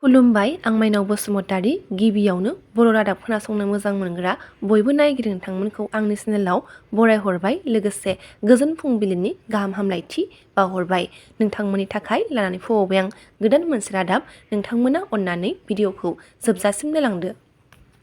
खुलुमबाय आं माइनाव बसुमतारी गिबियावनो बर' रादाब खोनासंनो मोजां मोनग्रा बयबो नायगिरि नोंथांमोनखौ आंनि चेनेलाव बरायहरबाय लोगोसे गोजोन फुंबिलिनि गाहाम हामलायथि बावहरबाय नोंथांमोननि थाखाय लानानै फैबाय आं गोदान मोनसे रादाब नोंथांमोना अननानै भिडिअखौ जोबजासिम नायलांदो।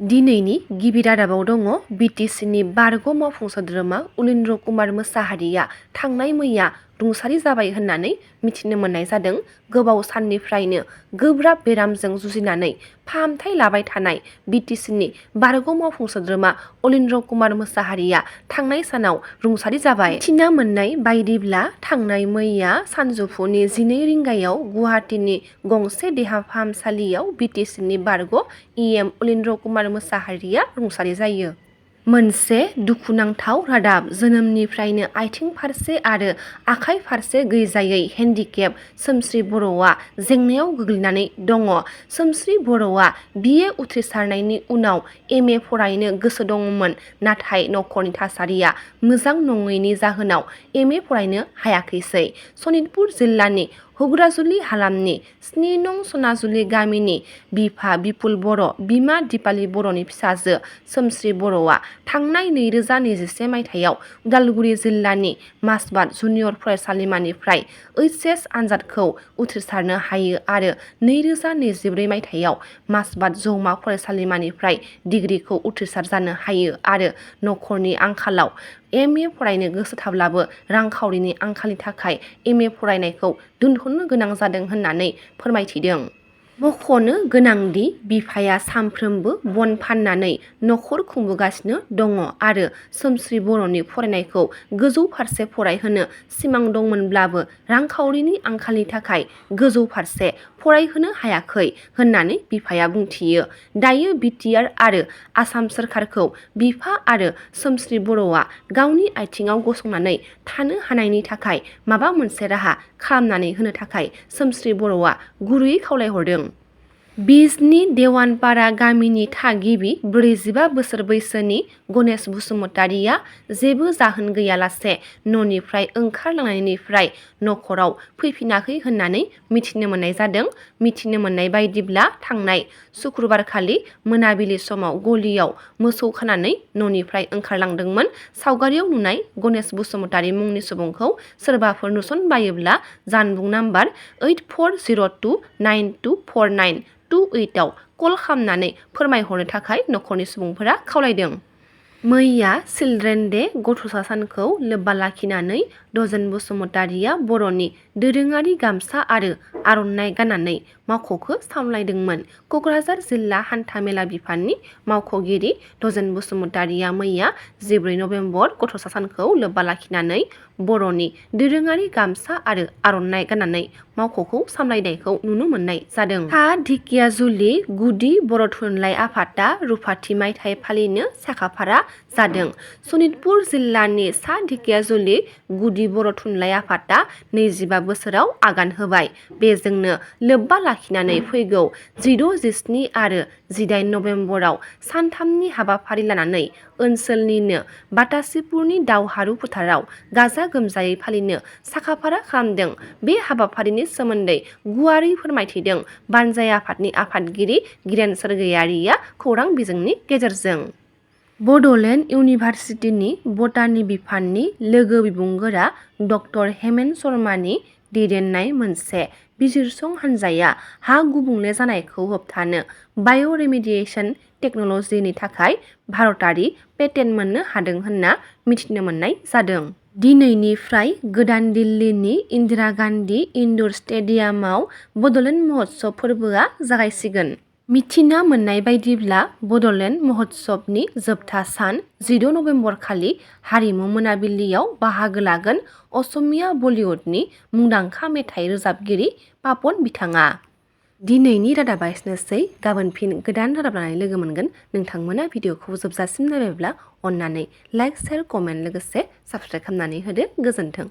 दिनैनि गिबि रादाबाव दङ BTCनि बारग' मावफुं सोद्रोमा उलेन्द्र कुमार मोसाहारिया थांनाय मैया रुंसारि जाबाय होननानै मिथिनो मोननाय जादों। गोबाव साननिफ्रायनो गोब्राब बेरामजों जुजिनानै फाहामथाय लाबाय थानाय BTCनि बारग' मावफुं सोद्रोमा उलेन्द्र कुमार मोसाहारिया थांनाय सानाव रुंसारि जाबाय। मिथिना मोननाय बायदिब्ला थांनाय मैया सानजौफुनि 12 रिंगायाव गुवाहाटीनि गंसे देहा फाहामसालियाव BTCनि बारग' EM उलेन्द्र कुमार मोसाहारिया रुंसारि जायो। मोनसे दुखुनांथाव रादाब जोनोमनिफ्रायनो आथिं फारसे आरो आखाइ फारसे गैजायै हेन्डिकेप सोमश्री बर'आ जेंनायाव गोग्लैनानै दङ। सोमश्री बर'आ BA उथ्रिसारनायनि उनाव MA फरायनो गोसो दङमोन नाथाय नखरनि थासारिया मोजां नङैनि जाहोनाव MA फरायनो हायाखैसै। सनितपुर जिल्लानि हुग्राजुलि हालामनि 7 नं सनाजुलि गामिनि बिफा बिपुल बर' बिमा दिपाली बर'नि फिसाजो सोमश्री बर'आ थांनाय 2021 मायथाइयाव उदालगुरि जिल्लानि मासबाद जुनियर फरायसालिमानिफ्राय HS आनजादखौ उथ्रिसारनो हायो आरो 2024 मायथाइयाव मासबाद जौमा फरायसालिमानिफ्राय डिग्रीखौ उथ्रिसार जानो हायो आरो नखरनि आंखालाव MA फरायनो गोसो थाब्लाबो रांखावरिनि आंखालनि थाखाय MA फरायनायखौ दोनथ'नो गोनां जादों होननानै फोरमायथिदों। मख'नो गोनांदि बिफाया सानफ्रोमबो बन फाननानै नखर खुंबोगासिनो दङ आरो सोमश्री बर'नि फरायनायखौ गोजौ फारसे फरायहोनो सिमां दंमोनब्लाबो रांखावरिनि आंखालनि थाखाय गोजौ फारसे फरायहोनो हायाखै होननानै बिफाया बुंथियो। दायो BTR आरो आसाम सोरखारखौ बिफा आरो सोमश्री बर'आ गावनि आथिङाव गसंनानै थानो हानायनि थाखाय माबा मोनसे राहा खालामनानै होनो थाखाय सोमश्री बर'आ गुरैयै खावलायहरदों। बिजनी देवानपारा गामिनि थागिबि 45 बोसोर बैसोनि गणेश बसुमतारिया जेबो जाहोन गैयालासे न'निफ्राय ओंखारलांनायनिफ्राय नखराव फैफिनाखै होननानै मिथिनो मोननाय जादों। मिथिनो मोननाय बायदिब्ला थांनाय सुक्रुबारखालि मोनाबिलि समाव गलियाव मोसौ खानानै न'निफ्राय ओंखारलांदोंमोन। सावगारियाव नुनाय गणेश बसुमतारी मुंनि सुबुंखौ सोरबाफोर नुसनबायोब्ला जानबुं नाम्बार 8402924928 आव कल खालामनानै फोरमायहरनो थाखाय नखरनि सुबुंफोरा खावलायदों। मैया चिल्ड्रेन डे गथ'सा सानखौ लोब्बा लाखिनानै डजेन बसुमतारिया बर'नि दोरोङारि गामसा आरो आर'नाइ गाननानै मावख'खौ सामलायदोंमोन। क'क्राझार जिल्ला हान्थामेला बिफाननि मावख'गिरि डजेन बसुमतारिया मैया 14 नबेम्बर गथ'सा सानखौ लोब्बा लाखिनानै बर'नि दोरोङारि गामसा आरो आर'नाइ गाननानै मावख'खौ सामलायनायखौ नुनो मोननाय जादों। सा ढेकियाजुलि गुदि बर' थुनलाइ आफादा रुफाथि मायथाइ फालिनो साखाफारा जादों। सनितपुर जिल्लानि सा ढेकियाजुलि गुदि बर' थुनलाइ आफादा 25 बोसोराव आगान होबाय। बेजोंनो लोब्बा लाखिनानै फैगौ 16, 17 आरो 18 नबेम्बराव सानथामनि हाबाफारि लानानै ओनसोलनिनो बातासिपुरनि दावहारु फोथाराव गाजा गोमजायै फालिनो साखाफारा खालामदों। बे हाबाफारिनि सोमोन्दै गुवारै फोरमायथिदों बानजाय आफादनि आफादगिरि गिरेन सोरगोयारिया खौरां बिजोंनि गेजेरजों। बड'लेण्ड इउनिभारसिटिनि बटानि बिफाननि लोगो बिबुंगोरा डक्टर हेमेन शर्मानि दैदेननाय मोनसे बिजिरसं हान्जाया हा गुबुंले जानायखौ होबथानो बाय'रेमेडिएसन टेक्न'लजिनि थाखाय भारतारि पेटेन्ट मोननो हादों होनना मिथिनो मोननाय जादों। दिनैनिफ्राय गोदान दिल्लीनि इन्दिरा गान्धी इनड'र स्टेडियामाव बड'लेण्ड महोत्सब फोरबोआ जागायसिगोन। मिथिना मोननाय बायदिब्ला बड'लेण्ड महोत्सबनि जोबथा सान 14 नबेम्बर खालि हारिमु मोनाबिलियाव बाहागो लागोन असमिया बलिउडनि मुंदांखा मेथाइ रोजाबगिरि पापन बिथाङा। दिनैनि रादाबा एसेनोसै। गाबोन फिन गोदान रादाब लानानै लोगो मोनगोन। नोंथांमोना भिडिअखौ जोबजासिम नायबायब्ला अननानै लाइक, शेयार, कमेन्ट लोगोसे साबस्क्राइब खालामनानै होदो। गोजोन्थों।